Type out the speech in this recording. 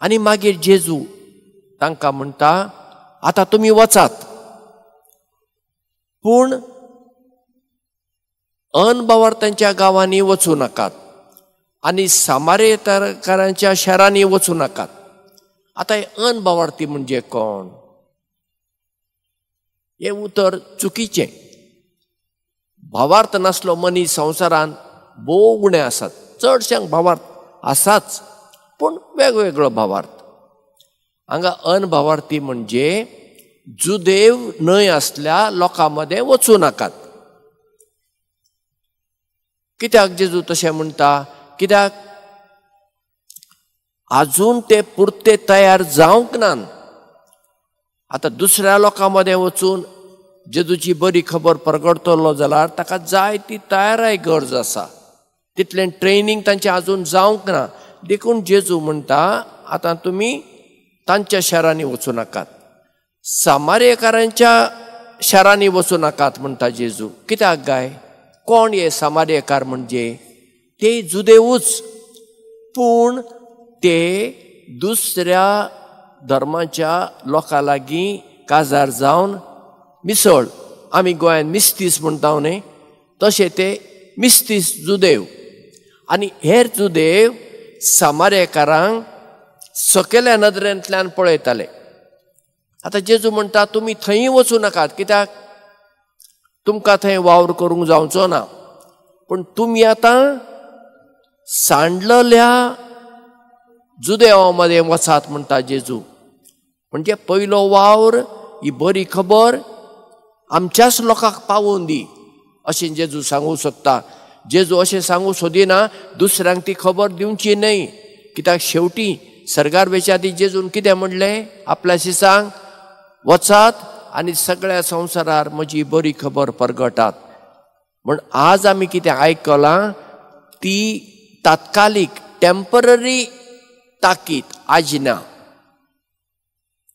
आनी मागीर जेजू तांकां म्हणटा, आतां तुमी वचात, पूण अनभावार्थांच्या गांवांनी वचूं नाकात आनी सामारेकारांच्या शारांनी वचूं नाकात. आतां हे अनभावार्थी म्हणजे कोण? हें उतर चुकीचें. भावार्थ नासलो मनीस संवसारांत भोव उणे आसात. चडश्यांक भावार्थ आसाच, पूण वेगवेगळो भावार्थ. हांगा अनभावार्थी म्हणजे जुदेव न्हय आसल्या लोकां मदें वचूं नाकात. कित्याक जेजू तशें म्हणटा? कित्याक आजून ते पुरते तयार जावंक ना. आतां दुसऱ्या लोकां मदें वचून जेजूची बरी खबर परगटतलो जाल्यार ताका जाय ती तयाराय गरज आसा. तितलें ट्रेनींग तांचें आजून जावंक ना. देखून जेजू म्हणटा, आतां तुमी तांच्या शारांनी वचूं नाकात, सामारेकारांच्या शारांनी वचूं नाकात म्हणटा जेजू. कित्याक गाय? कोण हे सामारेकार म्हणजे? ते जुदेवूच, पूण ते दुसऱ्या धर्माच्या लोकां लागीं काजार जावन मिसळ, आमी गोंयांत मिस्तीस म्हणटा न्ही, तशें ते मिस्तीस जुदेव. आनी हेर जुदेव सामारेकारांक सकयल्या नदरेंतल्यान पळयताले. आतां जेजू म्हणटा, तुमी थंय वचूं नाकात. कित्याक? तुमकां थंय वावर करूंक जावचो ना. पूण तुमी आतां सांडलेल्या जुदेवा मदें वचात म्हणटा जेजू. म्हणजे पयलो वावर ही बरी खबर आमच्याच लोकांक पावोवन दी अशें जेजू सांगूंक सोदता. जेजू अशें सांगूंक सोदिना दुसऱ्यांक ती खबर दिवची न्हय. कित्याक शेवटी सर्गार वेच्या आदीं जेजून कितें म्हणलें आपल्या शिसांक? वचात आनी सगळ्या संवसारार म्हजी बरी खबर परगटात. म्हण आज आमी कितें आयकलां ती तात्कालीक टेम्पररी ताकीद आजना.